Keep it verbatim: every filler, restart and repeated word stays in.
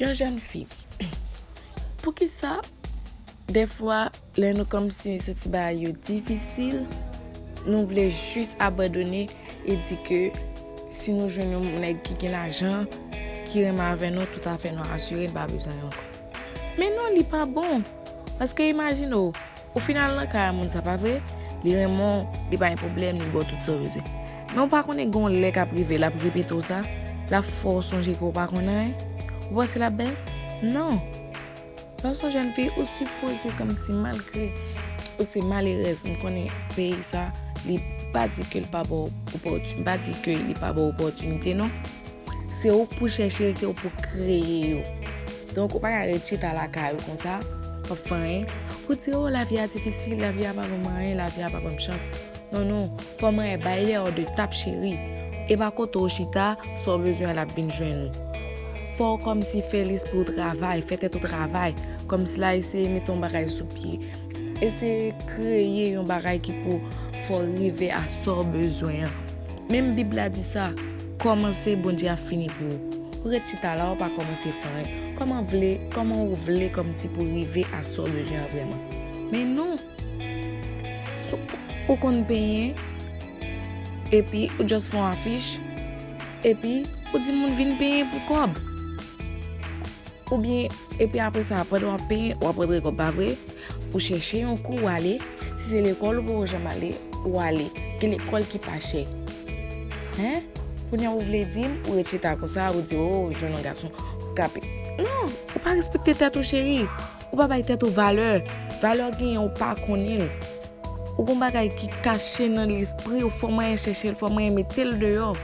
Yon jèn fi, poukisa dèfwa lè nou kòmsi santi bagay yo difisil, nou vle jis abandone e di ke si nou jwenn yon nèg ki gen lajan, ki renmen avè nou, toutafè nou asire, n pa bezwen ankò. Men non, li pa bon. Paske imajine w, ou fin al nan kay a moun sa, pa vre? Li renmen w, li pa gen pwoblèm, li ba w tout sa w bezwen. Men ou pa konnen gen yon lè k ap rive, l ap repete w sa, l ap fè w sonje ke w pa konn anyen. Ou panse l ap bèl? Non. Lè w se yon jèn fi, ou sipoze kòmsi malgre ou se malerèz, m konnen peyi sa, li pa di ke l pa ba w opòti-, m pa di ke li pa ba w opòtinite, non. Se ou k pou chèche, se ou k pou kreye yo. Donk, ou pa ka ret chita lakay ou konsa, p ap fè anyen. Ou di, o, lavi a difisil, lavi a pa ban m anyen, lavi a pa ban m chans. Non, non, fò manyen bay dèyè w de tap, cheri. E pa kote w chita, sa w bezwen an l ap vin jwenn ou. Fò w kòmsi fè lespri w travay, fè tèt ou travay. Kòmsi l a eseye mete yon bagay sou pye. Eseye kreye yon bagay ki pou fè w rive a sa w bezwen an. Menm Bib la di sa, kòmanse, Bondye ap fini pou ou. Ou ret chita la, ou pa kòmanse fè anyen. Kòman vle, kòman ou vle kòmsi pou rive a sa w bezwen an vrèman? Men non. So, ou konn penyen, epi ou just fè yon afich, epi ou di moun vin penyen pou kòb. Oubyen, epi apre sa, pandan w ap penyen, w ap rantre kòb, pa vre? Ou chèche yon kou, w ale. Si se lekòl ou poko janm ale, ou ale. Gen lekòl ki pa chè. Hen? Kounye a ou vle di m, ou ret chita konsa, ou di, o, jwenn yon gason, ou kape. Non, ou pa respekte tèt ou, cheri. Ou pa bay tèt ou valè. Valè w genyen, ou pa konnen l. Ou gon bagay ki kache nan lespri w, fò manyen chèche l, fò manyen mete l deyò.